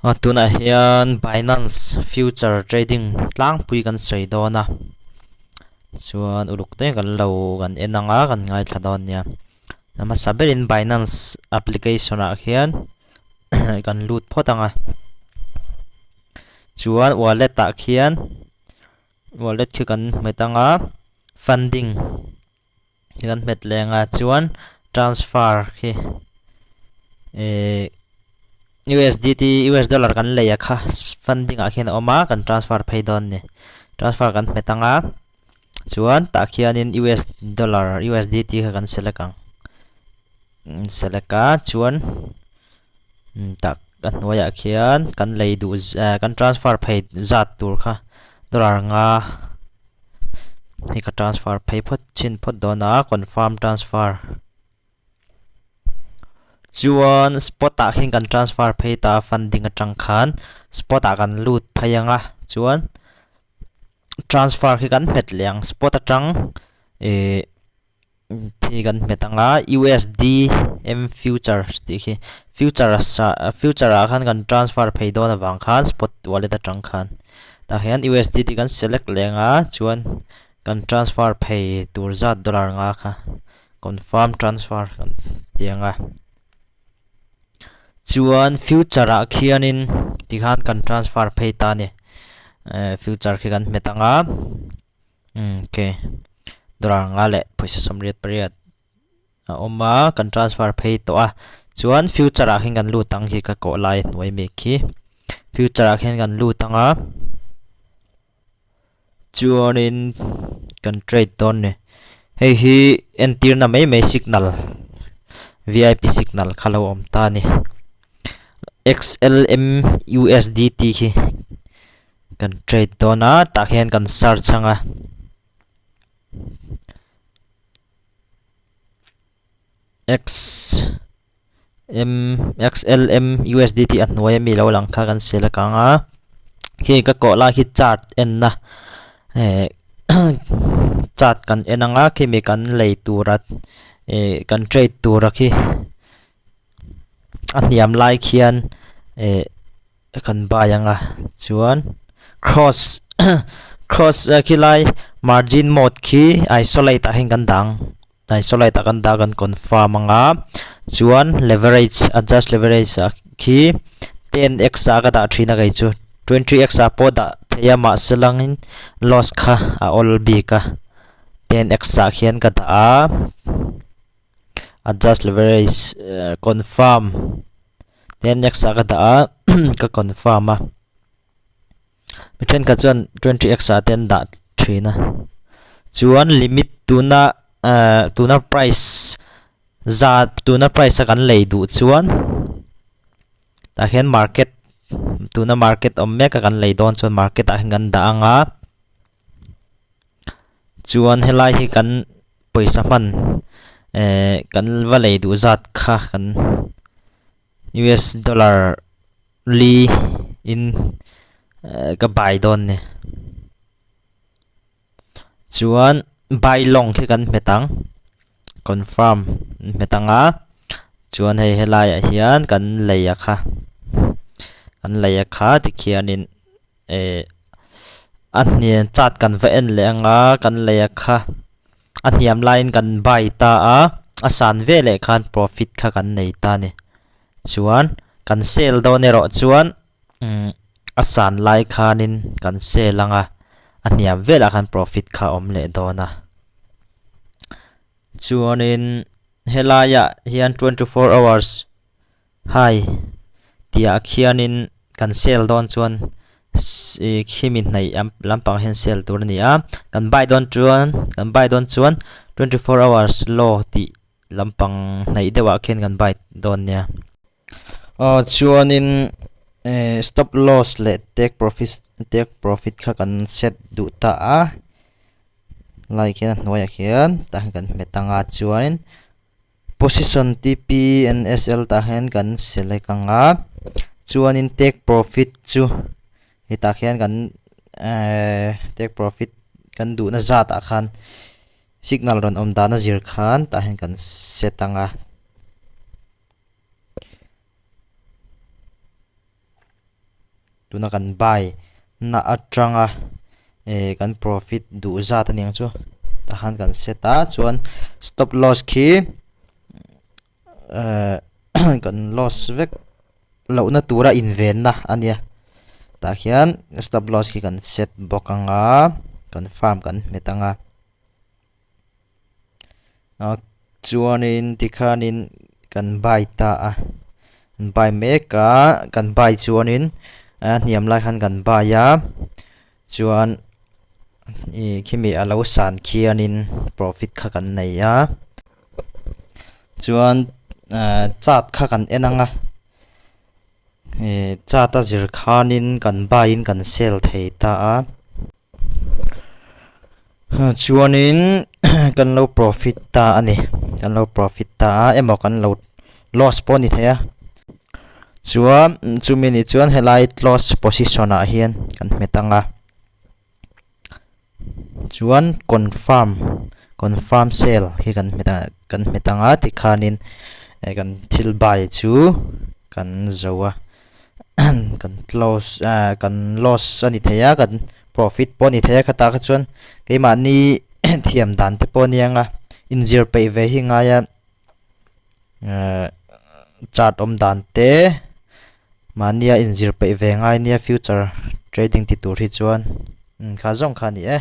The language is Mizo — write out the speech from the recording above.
A tunah hian Binance future trading tlangpui kan sawi dawn a chuan uluk te kan lo kan en ang a kan ngaithla dawn nia a hmasa berin Binance application ah khian kan lut phawt ang a chuan wallet ah khian wallet khi kan hmet ang a funding. Kan hmet leng a chuan transfer khi ihh USDT US dollar kan lei a kha funding ah khian a awm a kan transfer phei dawn a ni transfer kan hmet ang a chuan tah khianin US dollar USDT kha kan select ang select a chuan tah a hnuaiah khian kan lei duh kan transfer phei zat tur kha dollar nga hei ka transfer phei phawt chhin phawt dawn a confirm transfer chuan spot ah khian kan transfer phei ta a funding atang khan spot ah kan lut phei ang a chuan transfer khi kan hmet leh ang spot atang ihh. Khi kan hmet ang a USDM futures tih khi futures ah future ah khan kan transfer phei dawn avang khan spot wallet atang khan tah hian USD tih kan select leh ang a chuan kan transfer phei tur zat dollar nga kha confirm transfer kan ti ang a chuan future ah khianin tikhan kan transfer phei ta a ni eh future khi kan hmet ang a. Umm ok dollar nga leh pawisa 88 a awm a kan transfer phei tawh a chuan future ah khian kan lut ang khi ka kawh lai hnuai mek khi future ah khian kan lut ang a chuanin kan trade dawn ni hei hi entirna mai mai signal vip signal kha lo awm ta a ni xlm usdt khi. Kan trade dawn a tah khian kan search ang a. X M X L M U S D tih a hnuai ami lo lang kha kan select ang a. Khi ka kawh lai khi chart en na eh chart kan en ang a khimi kan lei tura eh kan trade tura khi a hniam lai khian eh. Kan buy anga chuan cross cross khilai margin mode khi isolate ah hian kan dang isolate ah kan dah kan confirm anga chuan leverage adjust leverage ah khi 10x ah ka dah thin a kei chu 20x ah pawh dah thei a mahse langin loss kha a awl bik a 10x ah khian ka dah a adjust leverage confirm. Ten x ah ka dah a ka confirm a mi thenkhat chuan 20 x ah te an dah thin a chuan limit tuna ehh tuna price zat tuna price a kan lei duh chuan tah hian market tuna market awm mek a kan lei dawn chuan market ah hian kan dah ang a chuan helai hi kan pawisa hman ehh kan va lei duh zat kha kan US dollar li in ehh ka buy dawn ni chuan buy long khi kan hmet ang confirm an hmet ang a chuan hei helai ah hian kan lei a kha kan lei a kha tikhianin. Eh a hniam chart kan va en leh anga kan lei a kha a hniam laiin kan buy ta a a san ve leh khan profit kha kan nei ta a ni chuan kan sell dawn erawh chuan umm a san lai khanin kan sell anga a hniam velah khan profit kha a awm leh dawn a chuanin helaiah hian 24 hours Hi tihah khianin kan sell dawn chuan ih khimi hnaih lampang hian sell tur a ni a kan buy dawn chuan kan buy dawn chuan 24 hours low tih lampang hnaih deuhah khian kan buy dawn nia. Aw chuanin eh stop loss leh take profit take profit kha kan set duh ta a lai khian a hnuaiah khian tah hian kan hmet anga chuanin. Position TP and SL tah hian kan select ang a, chuanin take profit chu hetah khian kan ehh take profit kan duhna zat ah khan signal rawn awm dan a zir khan tah hian kan set ang a. Tuna kan buy na atanga eh kan profit duh zat aniang chu tahan kan set a chuan stop loss khi eh kan loss vek lohna tura invenna ania tah khian stop loss khi kan set bawk anga confirm kan hmet anga chuanin tikhanin kan buy ta a kan buy mek a kan buy chuanin a hniam lai khan kan buy a chuan ih khimi a lo san khianin profit kha kan nei a chuan ah chart kha kan en ang a ih chart a zir khanin kan buy in kan sell thei ta a. Chuanin kan lo profit ta a ni kan lo profit ta a emaw kan lo loss pawh a ni thei a chuan chumi ni chuan helai close position ah hian kan hmet ang a chuan confirm confirm sale hi kan hmet a kan hmet ang a tikhanin kan thil buy chu kan zo a. kan close ah kan loss a ni thei a kan profit pawh a ni thei a khatah kha chuan keimahni thiam dan te pawh a ni ang a inzir peih ve hi ngai a ehh chart awm dan te mahnia inzir peih ve ngai nia future trading ti tur hi chuan kha zawng kha a ni e.